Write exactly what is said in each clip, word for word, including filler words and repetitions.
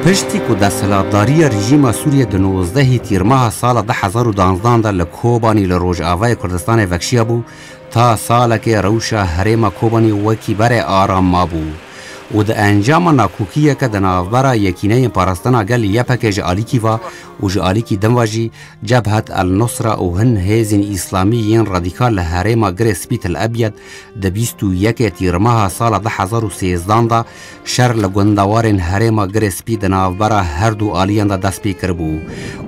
Piştî ku desthilatdariya rejîma Sûriyê di nozdehê Tîrmeha sala du hezar û danzdan de li Kobanî li rojavayê Kurdistanê vekşiyabû, ta salekê rewşa herêma Kobanî wekî berê aram mabû û di encama nakokiyeke di navbera Yekîneyên Parastina Gel, Y P G, ji alîkî ve û ji alîkî din ve jî Cebhet El Nusra û hin hêzên îslamî yên radîkal li herêma Girê Spî Til Ebyed di bîst û yekê Tîrmeha sala du hezar û sêzdan de şer li gundewarên herêma Girê Spî di navbera her du aliyan de dest pê kiribû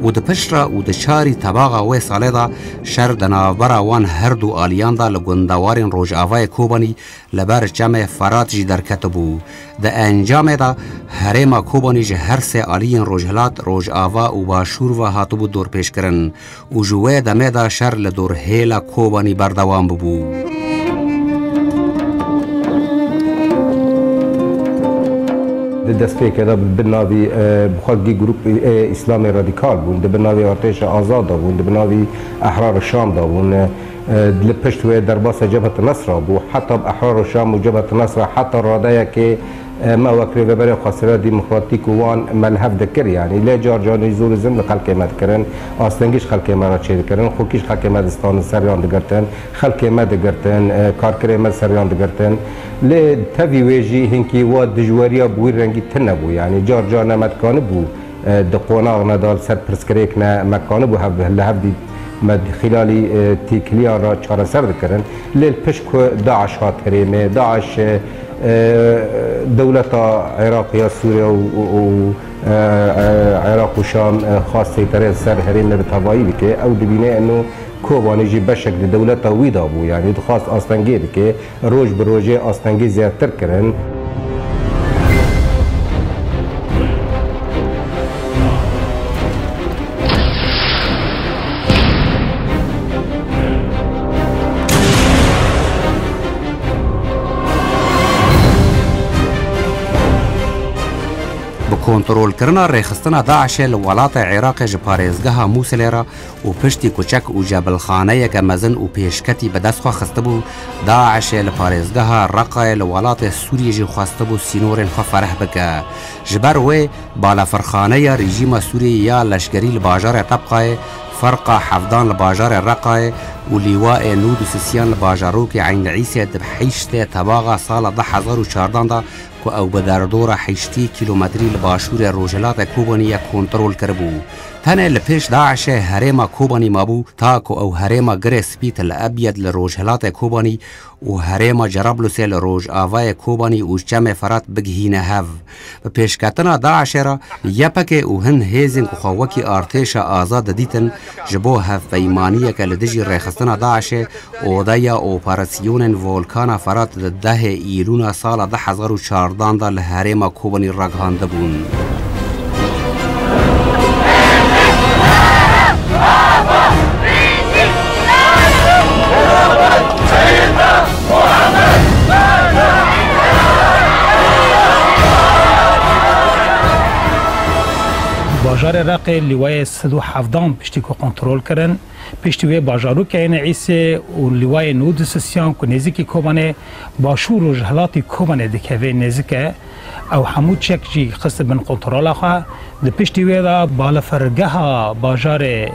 û di pişt re û di çarî tebaxa wê salê de şer di navbera wan her du aliyan de li gundewarên rojavayê Kobanî li ber Çemê Ferat jî derketibû. Di encamê de herêma Kobanî ji her sê aliyên rojhilat, rojava û başûr ve hatibû dorpêçkirin û ji wê demê de şer li dorhêla Kobanî berdewam bûbû. Di destpêkê de bi navî, e, bi xwe gî grûp, e, Îslamê Radîkal bûn, di bi navî Artêşa Azad de bûn, di bi navî Ehrar Şam de bûn, e, li pişt wê derbasa Cebhet Nesra bû, heta bi Ehrar Şam û Cebhet Nesra heta radeyekê, e, me wek rêveberê xwestirê demokratîk û wan me li hev dikir, yanî lê car car jî zor û zim li xelkê me dikirin, astengî ji xelkê me re çêdikirin, xokî ji xelkê me distanin, seriyan digirtin, xelkê me digirtin, e, karkirê me seriyan digirtin. Lê tevî wê jî hinkî wa dijweriya bi wî rengî tune bû, yanî car car ne me dikanibû, e, di qonaxne de li ser pirsgirêk ne me kanibû hev, li hev dî me xîlalî, e, têkiliyan re çareser dikirin. Lê li pişt ku DAIŞ hat herêmê, DAIŞ, e, e, dewleta Iraq ya Sûriye û, û, û, e, e, Iraq û Şam, e, xwest seyterê li ser herêmê bi tevayî bike, ew dibîne eno Kobanî jî beşek di dewleta wî de bû, yanî dixwest astengê bike. Roj bi rojê astengî zêdetir kirin. Bi kontrolkirina rêxistina DAIŞê li welatê Iraqê ji parêzgeha Mûsilê re û piştî ku çek û cebilxaneyeke mezin û pêşketî bi dest xwe xistibû, DAIŞê li parêzgeha Reqayê li welatê Sûriyê jî xwestibû sînorên xwe fereh bike. Ji ber wê, balafirxaneya rejîma Sûriyê ya leşkerî li bajarê Tebqayê, Ferqa Hevdan li bajarê Reqayê û Lîwaê Nûd û Sisiyan li bajarokê Eyn Îsê di heyştê tebaxa sala du hezar û çardan de ku ew bi derdora heştê kîlometrî li başûrê rojhilatê Kobanî ye kontrol kiribû. Tenê li pêş DAIŞê herêma Kobanî mabû, ta ku ew herêma Girê Spî Til Ebyed li rojhilatê Kobanî û herêma Cerablusê li rojavayê Kobanî û Çemê Ferat bigihîne hev. Bi pêşketina DAIŞê re, Y P G û hin hêzên ku xwe wekî artêşa azad didîtin, ji bo hevpeymaniyeke li dijî rêxistina DAIŞê, odeya operasyonên Volkana Ferat di dehê Îlûna sala du hezar û çardan de li herêma Kobanî ragihandibûn. Bajarê Reqê lîwayê sed û hevdan piştî ku kontrol kirin, piştî wê bajarokê Eyn Îsê û lîwayê nû du Sisiyan ku nêzîkî Kobanê başûr û rojhilatî Kobanê dikeve nêzik e, ew hemû çek jî xiste bin kontrola xwe. Di piştî wê de balafirgeha bajarê,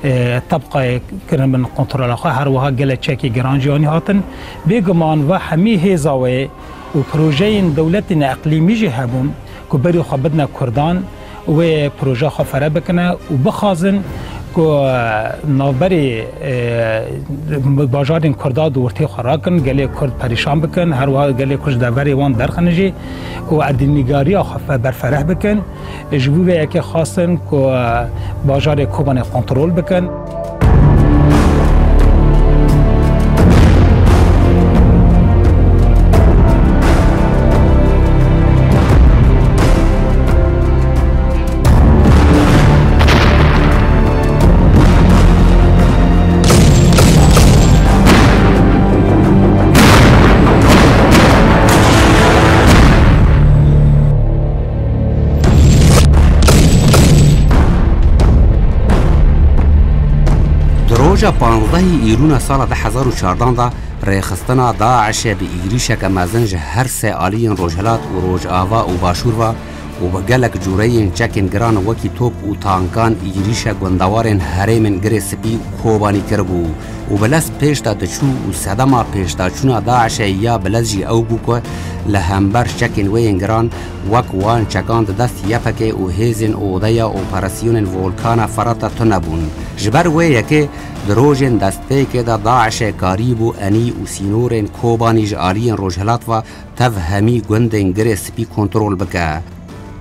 e, Tebqayê kirin bin kontrola xwe, her wiha gelek çekî giran jî anî hatin. Bêguman va hemî hêza wê û projeyên dewletên eqlîmî jî hebûn ku berî xwe bidine Kurdan, wê proje xwe fere bikine û bixwazin ku, e, navberê, e, bajarên Kurda di ortê xwe rakin, gelê Kurd perîşan bikin, her wiha gelê Kurd ji deverê wan derxin jî û erdnîgariya xwe fe-, berfereh bikin. Ji bo vê yekê xwestin ku, e, bajarê Kobanê kontrol bikin. Di roja panzdehê Îlûna sala du hezar û çardan de rêxistina DAIŞê bi êrîşeke mezin ji her sê aliyên Rojhilat û Rojava û Başûr ve û bi gelek cûreyên çekên giran wekî top û tankan êrîşa gundewarên herêmên Girê Spî û Kobanî kiribû û bi lez pêş de diçû û sedema pêşdaçûna DAIŞ'ê ya bi lez jî ew bû ku li hember çekên wê yên giran wek wan çekan di dest Y P G û hêzên odeya operasyonên Volkana Ferata tune bûn. Ji ber wê yekê di rojên destpêkê de DAIŞ'ê karîbû enî û sînorên Kobanî ji aliyên rojhilat ve tev hemî gundên Girê Spî kontrol bike.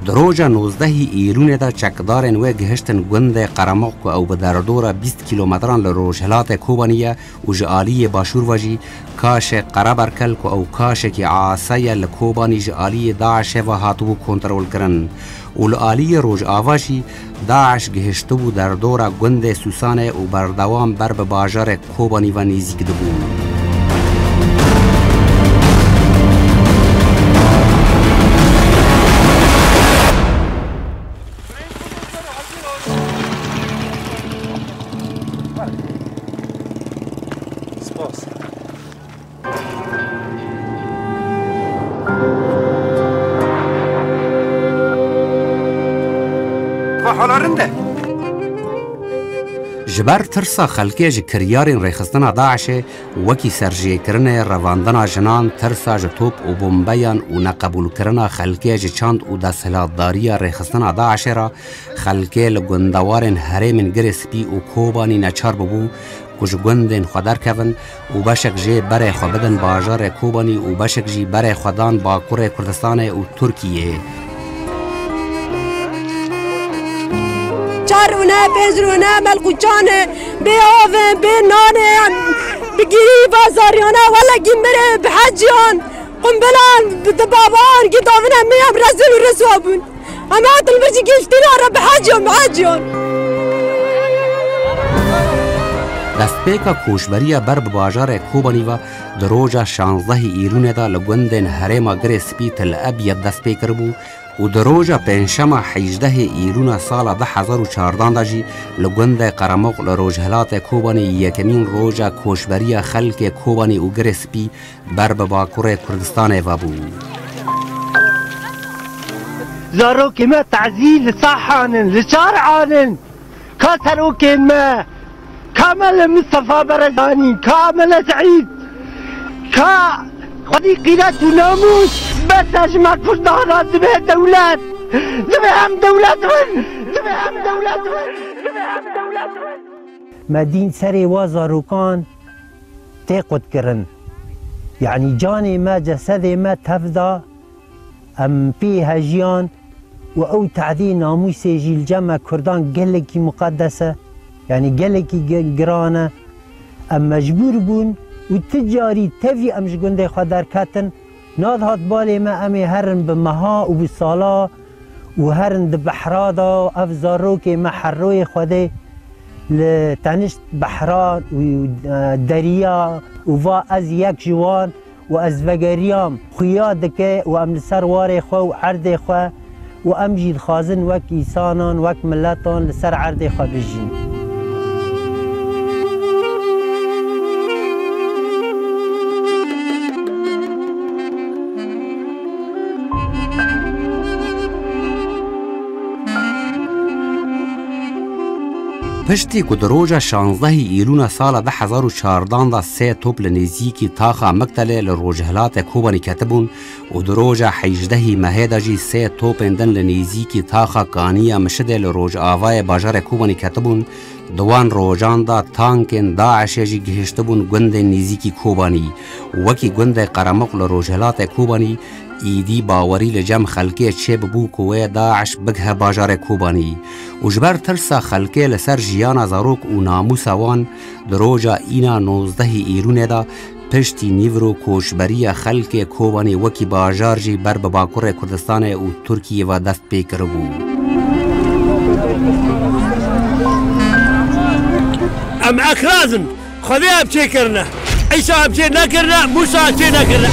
Di roja nozdehî Îlûnê de çekdarên wê gihiştin gundê Qeremoq ku ew bi derdora bîst kîlometran li rojhilatê Kobanî ye û ji aliyê başûr ve jî kaşê Qereberkel ku ew kaşekî ase ye li Kobanî ji aliyê DAIŞ'ê ve hatibû kontrolkirin û li aliyê rojava jî DAIŞ gihiştibû derdora gundê Sûsanê û berdewam ber bi bajarê Kobanî ve nêzîk dibû. Spas. Va hala rind e. Ji ber tirsa xelkê ji kiryarên rêxistina DAIŞ'ê, wekî serjêkirinê, revandina jinan, tirsa ji top û bombeyan û neqebûlkirina xelkê ji çand û desthilatdariya rêxistina DAIŞ'ê re, xelkê li gundewarên herêmên Girê Spî û Kobanî neçar bûbû ku ji gundên xwe derkevin û beşek jê berê xwe bidin bajarê Kobanî û beşek jî berê xwe dan Bakurê Kurdistanê û Tirkiyeyê. Çar rûne, pênc rûne, melqûçan e, bê av e, bê nan e, em bi girî va zariyane, welekî mirê bi heciyan, qumbilan bi di baban, gî davine me em rezil û riswa bûn. Em hatin vir jî gî îftîra re bi heciyan, bi heciyan. Destpêka koçberiya ber bi bajarê Kobanî ve di roja şazdehê Îlûnê de li gundên herêma Girê Spî Til Ebyed dest pê kiribû û di roja pêncşema hejdehê Îlûna sala du hezar û çardan de jî li gundê Qeremoq li rojhilatê Kobanî yekemîn roja koçberiya xelkê Kobanî û Girê Spî ber bi Bakurê Kurdistanê ve bû. Zarokê me tazî li Sahan in, li Çar An in. Ka serokên me, ka Mele Mistefa Berezanî, ka Mele Seîd, ka xwedî qîret û namûs, bes e ji me Kurdan re, divê dewlet, divê em dewlet bin, divê em dewlet bin, divê em dewlet bin. Me dîn serê wa zarokan tê qutkirin. Yanî canê me, cesedê me tev da, em pê hejiyan û ew tehdê namûsê jî li cem me Kurdan gelekî muqedes e, yanî gelekî gi-, giran e. Em mecbûr bûn û ti carî tevî em ji gundê xwe derketin. Nadihat balê me em ê herin bi meha û bi sala û herin di behra de, ev zarokê me herroyê Xwedê li tenişt behra û, e, deriya û va, ez yek ji wan û ez vegeriyam, xuya dike û em li ser warê xwe û erdê xwe û em jî dixwazin wek însanan, wek miletan li ser erdê xwe bijîn. Piştî ku di roja şazdehê Îlûna sala du hezar û çardan de sê top li nêzîkî taxa Miktelê li rojhilatê Kobanî ketibûn û di roja hejdehê mehê de jî sê topên din li nêzîkî taxa Kaniya Mişidê li rojavayê bajarê Kobanî ketibûn, di wan rojan de tankên DAIŞ'ê jî gihiştibûn gundên nêzîkî Kobanî. Wekî gundê Qeremoq li rojhilatê Kobanî, îdî bawerî li cem xelkê çêbibû ku wê DAIŞ bigihe bajarê Kobanî û ji ber tirsa xelkê li ser jiyana zarok û namûsa wan di roja îna nozdehê Îlûnê de piştî nîvro koçberiya xelkê Kobanî wekî bajar jî ber bi Bakurê Kurdistanê û Tirkiyê ve dest pê kiribû. Em ekraz in. Xwedê ev çêkirine. Îsa ev çê nekirine, Mûsa çê nekirine.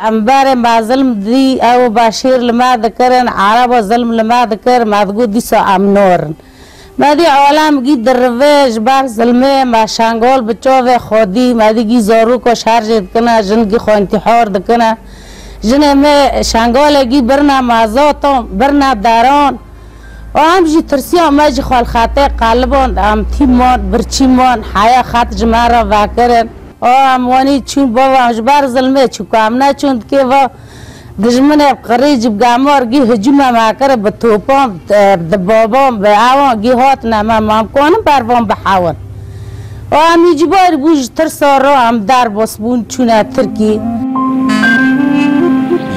Em berê me zilm dî, ew Başîr li me dikirin, Erebo zilm li me dikir, me digot dîsa em nor in. Me dî alem gî dirive ji ber zilmê, me şengol bi çavê xwedî, me dî gî zarok û şerjê dikine, jin gî xwe întîhar dikine. Jinê me şengolê gî birine mezaton, birine deran. Û em jî tirsiya me ji xwe li xetê qeliband, em tîman, birçîman, heya xet ji me re vekirin. Û em wanî çûn bava, em ji ber zilmê çû ku em neçûn dikê va, dijminê bi qirî cî bi gemar gî hicûme me kir, bi topan, bi baban, bi ewan gî hatine me, me em konin ber van bihewin. Û em îcbarî bû ji tirsa re em derbas bûn, çûne Tirkî.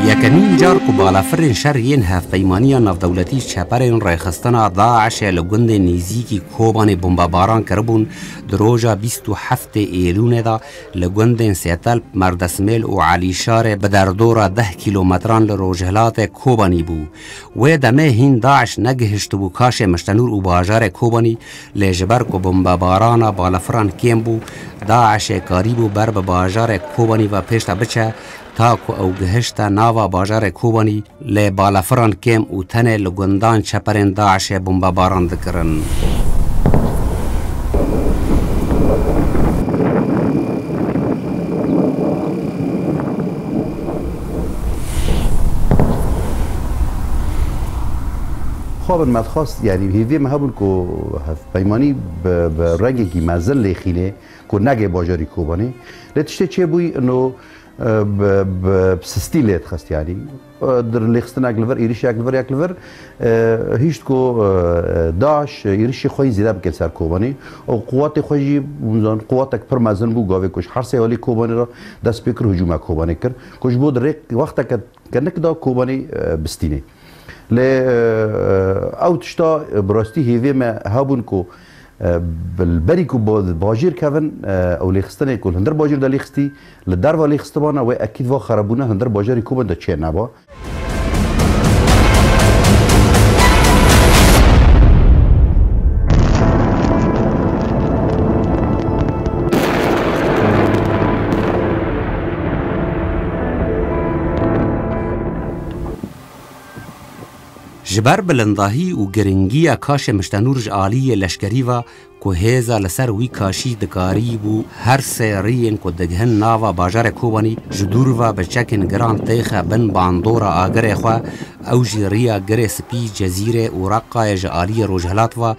Yekemîn car ku balafirên şer yên Hevpeymaniya Navdewletî çeperên rêxistina DAIŞ'ê li gundên nêzîkî Kobanê bombebaran kiribûn, di roja bîst û heftê Êlûnê de li gundên Sêtelp, Merdesmêl û Elîşarê bi derdora deh kîlometran li rojhilatê Kobanî bû. Wê demê hîn DAIŞ negihiştibû Kaşê Miştenûr û bajarê Kobanî, lê ji ber ku bombebarana balafiran kêm bû, DAIŞ'ê karîbû ber bi bajarê Kobanî ve pêş de biçe, ta ku ew gihişte nava bajarê Kobanî, lê balafiran kêm û tenê li gundan çeperên DAIŞ'ê bombebaran dikirin. Xwe bin me dixwest, yanî hêviyê me hebûn ku hevpeymanî bi, bi rengekî mezin lêxînê ku nege bajarî Kobanê. Lê tiştê çêbûyî, ino, e, bi, bi, bi sistî lê dixist, yanî, e, dir lêxistinek li vir, êrişek li vir, yek li vir, e, hişt ku, e, DAIŞ êrişê xwe yî zêde bike ser Kobanê. Û quwetê xwe jî, hûn zanin, quwetek pir mezin bû, gavê ku ji her sê alî Kobanê re dest pê kir, hicûme Kobanê kir. Ku ji bo di rê wexteke ke nik da Kobanê, e, bistînê. Lê, e, e, ew tişta, e, bi rastî hêviyê me hebûn ku, e, bi, li berî ku bo-, bajêr kevin, e, ew lêxistinê ku li hundir bajêr de lêxistî, li derva lêxistibana wê ekîd va xerabûna hundir bajarî Kobanê de çê neba. Ji ber bilindahî û giringiya Kaşê Miştenûr ji aliyê leşkerî ve, ku hêza li ser wî kaşî dikarîbû her sê riyên ku digihin nava bajarê Kobanî ji dûr ve bi çekên giran têxe bin bandora agirê xwe, ew jî riya Girê Spî, Cezîrê û Reqayê ji aliyê rojhilat ve,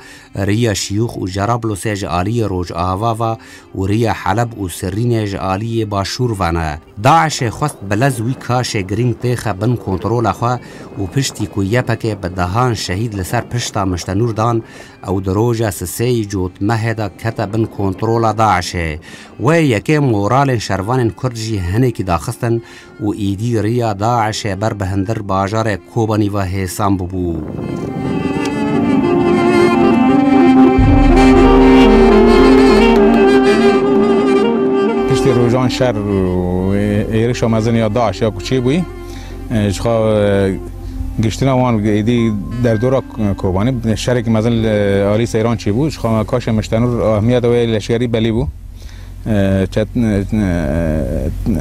riya Şiyûx û Cerablûsê ji aliyê rojava ve û riya Heleb û Sirrînê ji aliyê başûr ve ne. DAIŞ'ê xwest bi lez wî kaşê girîng têxe bin kontrola xwe û piştî ku Y P G bi dehan şehîd li ser pişta Miştenûr dan, ew di roja sisêyî Cotmehê de kete bin kontrola DAIŞ'ê. Wê yekê moralên şervanên Kurd jî hinekî daxistin û îdî riya DAIŞ'ê ber bi hundir bajarê Kobanî ve hêsan bûbû. Piştî rojan şer û êrişa mezin ya DAIŞ ya ku çêbûyî, e, ji xwe, e, giştina wan êdî derdora Kobanî, şerekî mezin li alî seyran çêbû. Ji xwe Kaşê Miştenûr ahmiyeta wê leşkerî belî bû. E, çet-,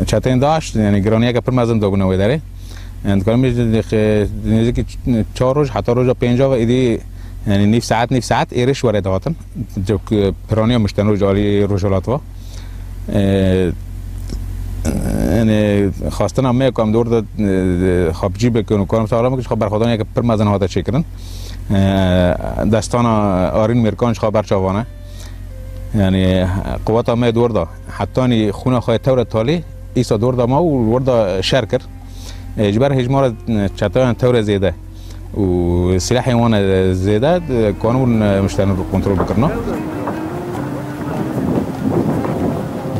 e, çeteyên DAIŞ, yanî giraniyeke pir mezin dabûne wê derê. Yanî dikarim bêjim, nêzîkî çar roj, heta roja pênca ve êdî, yanî nîv saet, nîv saet êrîş were dihatin. Civk, e, piraniya Miştenûr ji alî rojhilat ve. E, yanî xwestina me ku em dor de, e, xwe bi cî bikin û karin sağlam bikin, ji xwe berxwedaniyeke pir mezin hate çêkirin. E, destana Arîn Mêrkan ji xwe ber çavan e. Yanî quweta me dor da. Hetanî xûna xwe tewre talî, îsa dor da ma û li wir da şer kir. E, ji ber hejmara, e, çeteyan tewre zêde û silahên wan, e, zêde, e, kanibûn, e, Miştenûr kontrol bikirina.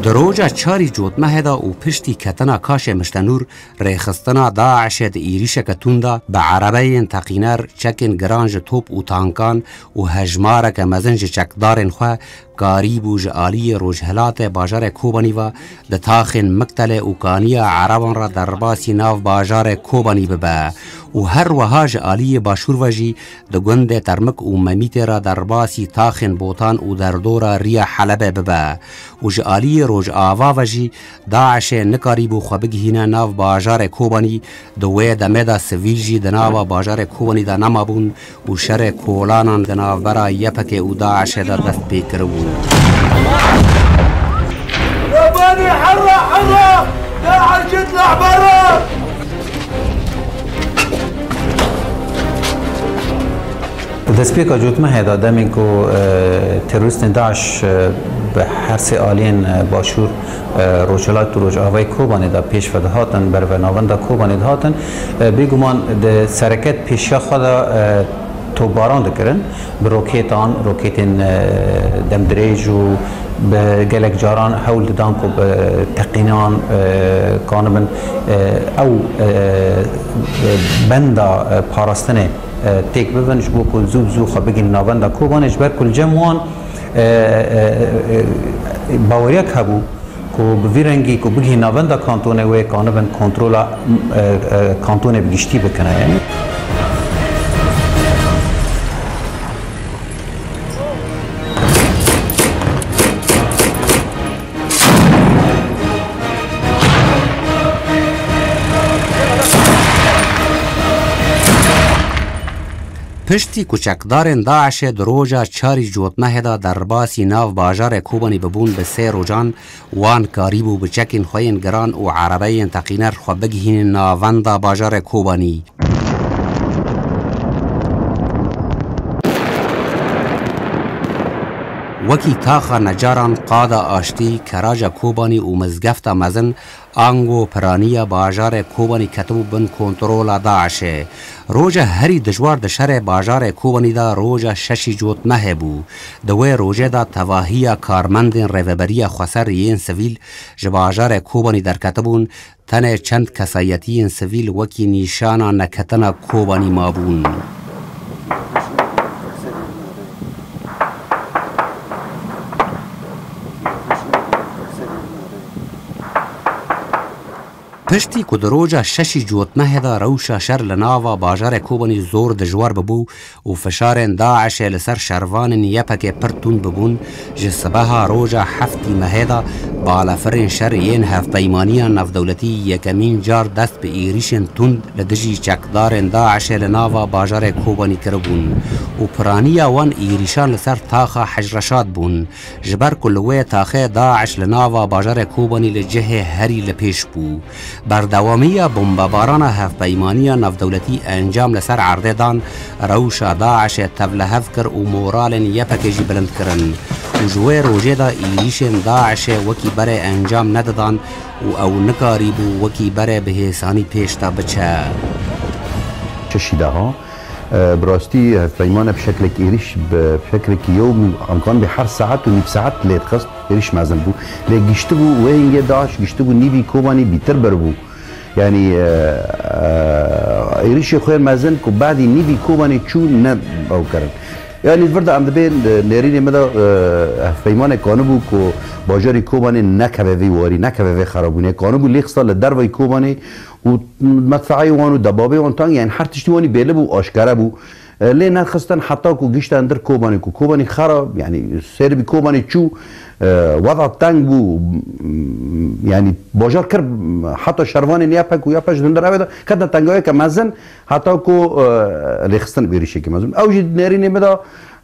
Di roja çarî Cotmehê de û piştî ketina Kaşê Miştenûr, rêxistina DAIŞ'ê di êrîşeke tund de bi erebeyên teqîner, çekên giran ji top û tankan û hejmareke mezin ji çekdarên xwe Karî bû ji aliyê rojhilatê bajarê Kobanî ve di taxên Miktelê û Kaniya Ereban re derbasî nav bajarê Kobanî bibe û her wiha ji aliyê başûr ve jî di gundê Termik û Memîtê re derbasî taxên Botan û derdora Riya Helebê bibe û ji aliyê rojava ve jî DAIŞê nikarîbû xwe bigihîne nav bajarê Kobanî, di wê demê de sivîl jî di nava bajarê Kobanî de nemabûn û şerê kolanan di navbera Y P G û DAIŞê de dest pê kiribû. يا بني حرة حرة، داعش يطلع برا. Destpêka cotmehê de demên ku, e, terorîstên DAIŞ, e, bi her sê aliyên, e, Başûr, e, Rojhilat û Rojavayê Kobanê de pêş ve dihatin, ber ve navenda Kobanê dihatin, e, bêguman di sereket pêşiya xwe de, e, topbaran dikirin, bi rokêtan, rokêtên, e, demdirêj û bi gelek caran hewl didan ku bi teqînan, e, kanibin, e, ew, e, benda, e, parastinê, e, têk bibin, ji bo ku zû bi zû xwe bigihîn navenda Kobanê, ji ber ku li cem wan, e, e, e, baweriyek hebû ku bi vî rengî ku bigihîn navenda kantonê wê kanibin kontrola, e, e, kantonê bi giştî bikine. Yanî. Piştî ku çekdarên DAIŞê di roja çarî cotmehê de derbasî nav bajarê Kobanî bibûn, bi sê rojan wan karîbû bi çekên xwe yên giran û erebeyên teqîner xwe bigihînin navenda bajarê Kobanî. Wekî taxa Necaran, Qada Aştî, Keraca Kobanî û Mizgefta Mezin, ango piraniya bajarê Kobanî ketibû bin kontrola DAIŞê. Roja herî dijwar di şerê bajarê Kobanî de roja şeşî cotmehê bû. Di wê rojê de tevahiya karmendên Rêveberiya Xweser yên sivîl ji bajarê Kobanî derketibûn, tenê çend kesayetiyên sivîl wekî nîşana neketina Kobanî mabûn. Piştî ku di roja şeşî cotmehê de rewşa şer li nava bajarê Kobanî zor dijwar bibû, û fişarên DAIŞê li ser şervanên Y P G pir tund bibûn, ji sibeha roja heftî mehê de balafirên şer yên Hevpeymaniya Navdewletî yekemîn car dest bi êrîşên tund li dijî çekdarên DAIŞê li nava bajarê Kobanî kiribûn û piraniya wan êrîşan li ser taxa Hec Reşad bûn, ji ber ku li wê taxê DAIŞ li nava bajarê Kobanî li cihê herî li pêş bû. Berdewamiya bombebarana Hevpeymaniya Navdewletî encam li ser erdê dan, rewşa DAIŞê tevlihev kir û moralên Y P G jî bilind kirin û ji wê rojê de êrîşên DAIŞê wekî berê encam nedidan û ew nikarîbû wekî berê bi hêsanî pêş de biçe. Çi şî daha? E, bi rastî, e, Hevpeymane bi şeklek êrîş, bi şeklekî yewm, emkan bê her saet û nîv saet lê dixist, êrîş mezin bû. Lê giştibû, wê hingê DAIŞ giştibû nîvî Kobanî bîtir biribû. Yanî, e, e, êrîşê xwe mezin ku badî nîvî Kobanî çû ne ew kirin. Yanî vir de em dibên, e, nêrînê me de, e, Hevpeymanê kanibû ku bajarî Kobanê nekeve vê warî, nekeve vê xerabûnê. Kanibû lê xista li dervayî Kobanê û medfeeyê wan û debabê wan tang, yanî her tiştî wanî bêlib û aşkere bû. E, lê nexistin heta ku gişte hundir Kobanê, ku Kobanî xera, yanî sêr bî Kobanê çû, e, weda teng bû, m-, yanî bajar kir, heta şervanên Y P G û Y P G ji hundir ew ê de ketin tengaweke mezin, heta ku, e, lêxistin êrîşekî mezin. Ew jî nêrînê me de,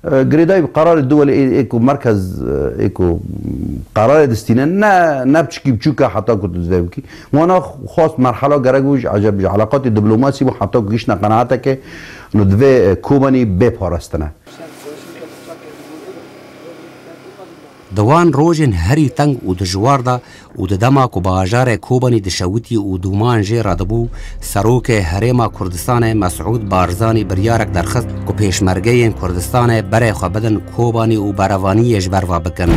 e, girêdayî bi qerarê duwelê ê, ê ku merkez, e, ê ku qerarê distîne, ne, ne biçikî biçûk e heta ku tu divê bikî. Wana xwest merhela gerek bû, ji eceb, ji eleqatê diplomasî bû, heta ku gihiştine qenaeteke, no divê, e, Kobanî bê parastine. Di wan rojên herî teng û dijwar de û di dema ku bajarê Kobanî dişewitî û dûman jê re dibû, Serokê Herêma Kurdistanê Mesûd Barzanî biryarek derxist ku pêşmergeyên Kurdistanê berê xwe bidin Kobanî û berevaniyê ji ber ve bikin.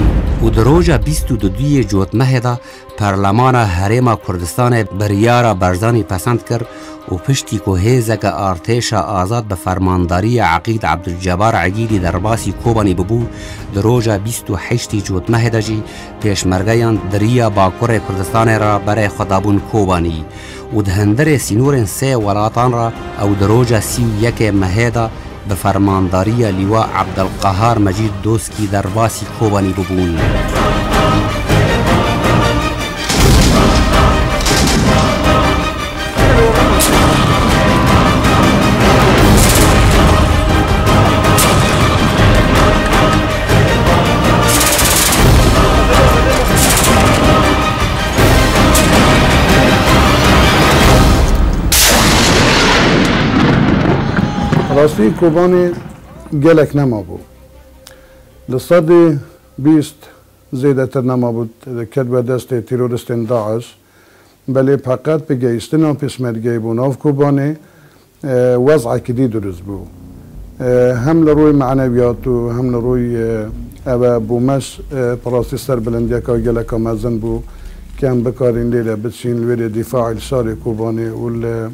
Û di roja bîst û duyê cotmehê de Perlemana Herêma Kurdistanê biryara Barzanî pesend kir û piştî ku hêzeke artêşa azad bi fermandariya Eqîd Ebdulcebar Egîdî derbasî Kobanî bibû, di roja bîst û heştî Cotmehê de jî pêşmergeyan di riya bakurê Kurdistanê re berê xwe dabûn Kobanî û di hundirê sînorên sê welatan re ew di roja sî û yekê mehê de bi fermandariya Lîwa Ebdelqehar Mecîd Doskî derbasî Kobanî bibûn. Rastî Kobanê gelek nema bû. Li sedê bîst zêdetir nema bû, ket we destê teroristên DAIŞ. Belê feqet bi gehiştina pêşmergeyê bo nav Kobanê, e, wez'ekî dî dirust bû. E, hem li rûyê maneviyat û hem li rûyê, e, ev e bo me, e, bi rastî serbilindiyeka geleka mezin bû, ke em bikarîn lê re biçîn, li wêrê dîfaê li şarê Kobanê û li,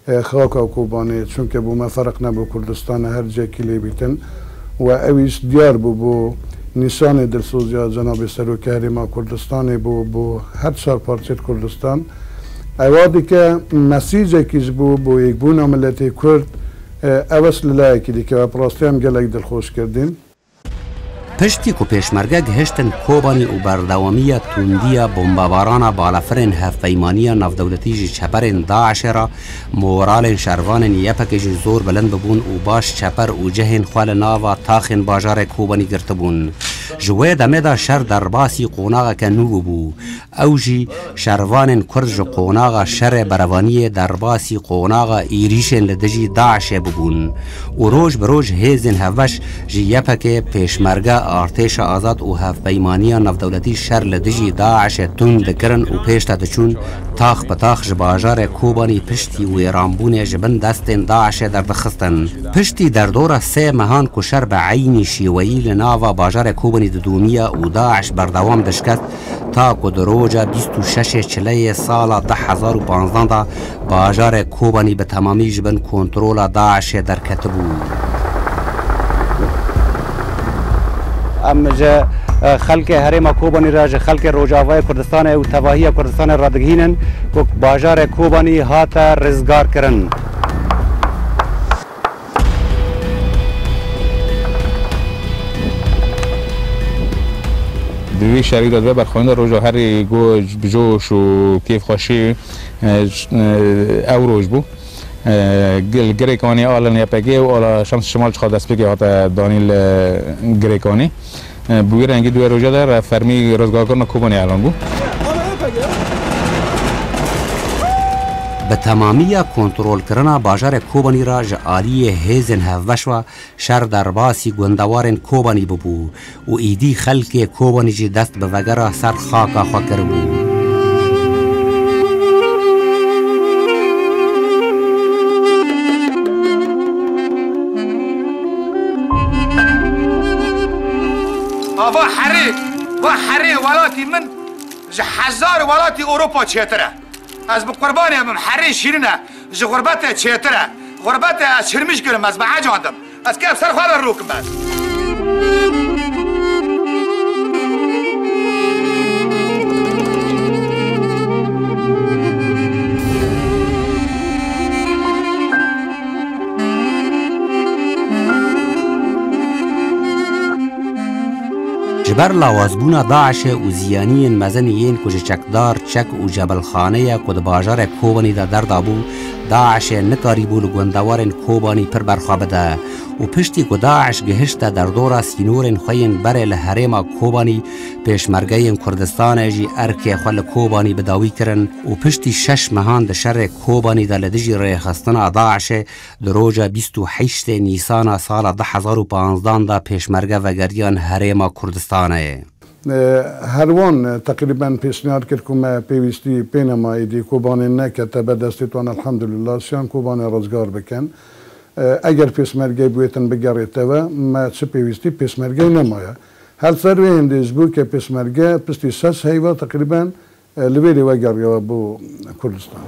e, xaka Kobanê, çunke bo me ferq nebû Kurdistan e, her cihekî lê bîtin. Û ew îş diyar bû, bo nîşanê dilsoziya Cenabê Serokê Herêma Kurdistanê bû, bo her çar parçeyê Kurdistan. Ewa dike mesîcekî ji bo, bo yekbûna miletê Kurd, e, ew ji layekî dike, we bi rastî em gelek dilxweş kirdîn. Piştî ku pêşmerge gihiştin Kobanî û berdewamiya tundiya bombebarana balafirên hevpeymaniya navdewletî ji çeperên DAIŞê re moralên şervanên YPGê jî zor bilind bibûn û baş çeper û cihên xwe li nava taxên bajarê Kobanî girtibûn. Ji wê demê de şer derbasî qonaxeke nû bûbû. Ew jî şervanên Kurd ji qonaxa şerê berevaniyê derbasî qonaxa êrîşên li dijî DAIŞê bibûn û roj bi roj hêzên hevbeş ji YPGê, pêşmerge, artêşa azad û hevpeymaniya navdewletî şer li dijî DAIŞê tund dikirin û pêş de diçûn, tax bi tax ji bajarê Kobanî piştî wêranbûnê ji bin destên DAIŞê derdixistin. Piştî derdora sê mehan ku şer bi eynî şêweyî li nava bajarê Kobanî didomiya û DAIŞ berdewam dişket, ta ku di roja bîst û şeşê Çileyê sala du hezar û panzdan de bajarê Kobanî bi temamî ji bin kontrola DAIŞê derketibû. Em ji, e, xelkê herêma Kobanî re, ji xelkê Rojavayê Kurdistanê û tevahiya Kurdistanê re digihînin ku bajarê Kobanî hate rizgarkirin. Di vî şerî de dibe berxwendin roja herî go-, bi joş û kêfxweşî, e, ş-, e, ew roj bû. E, gil-, Girêkanî a li YPGê û a li Şems Şimal çiqa destpêkê hate danîn li Girêkanî. E, bi wî rengî di wê rojê de re fermî rizgarkirina Kobanê elan bû. Bi temamiya kontrolkirina bajarê Kobanî re ji aliyê hêzên hevbeş ve şer derbasî gundewarên Kobanî bûbû û îdî xelkê Kobanî jî dest bi vegera ser xaka xwe kiribû. Ava herê, va herê welatî min ji hezar welatî Ewropa çêtir e. Ez bi qurbanê bim, herê şîrin e, ji xurbetê çêtir e. Xurbetê ez çirmîş kirim, ez bi ecandim. Ez kef ser xwe de rûkim ez. Ji ber lawazbûna DAIŞê û ziyaniyên mezin yên ku ji çekdar, çek û cebilxaneyê ku di bajarê Kobanî de derdabû, DAIŞê nikarîbû li gundewarên Kobanî pir berxwe bide û piştî ku DAIŞ gihişte derdora sînorên xwe yên berê li herêma Kobanî, pêşmergeyên Kurdistanê jî erkê xwe li Kobanî bi dawî kirin û piştî şeş mehan di şerê Kobanî de li dijî rêxistina DAIŞê, di roja bîst û heştê Nîsana sala du hezar û panzdan de pêşmerge vegeriyan herêma Kurdistanê. E, her wan, e, teqrîben pêşniyar kir ku me pêwîstî pê nema êdî Kobanê nekete ber destê wan, elhamdulillah, şiyan Kobanê rizgar bikin. E, eger pêşmergeyê biwêtin bigerêteve, me çi pêwîstî pêşmergeyê nemaye. Her ser wê hêndê ji bo ke pêşmerge piştî şeş heyva teqrîben Li vêrê wegeriyawe bo Kurdistan.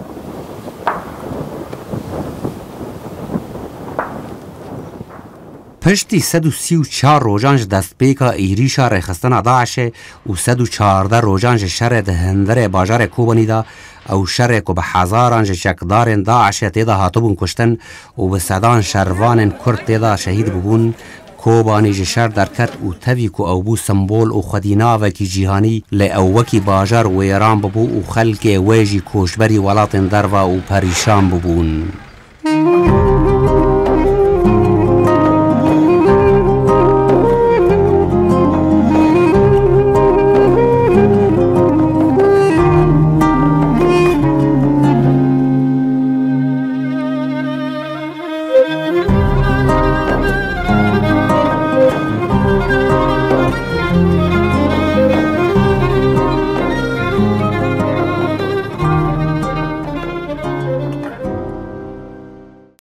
Piştî sed û sî û çar rojan ji destpêka êrîşa rêxistina DAIŞê û sed û çardeh rojan ji şerê di hundirê bajarê Kobanî de, ew şerê ku bi hezaran ji çekdarên DAIŞê tê de hatibûn kuştin û bi sedan şervanên Kurd tê de şehîd bûbûn, Kobanî ji şer derket û tevî ku ew bû simbol û xwedînavekî cîhanî, lê ew wekî bajar wêran bûbû û xelkê wê jî koçberî welatên derva û perîşan bûbûn.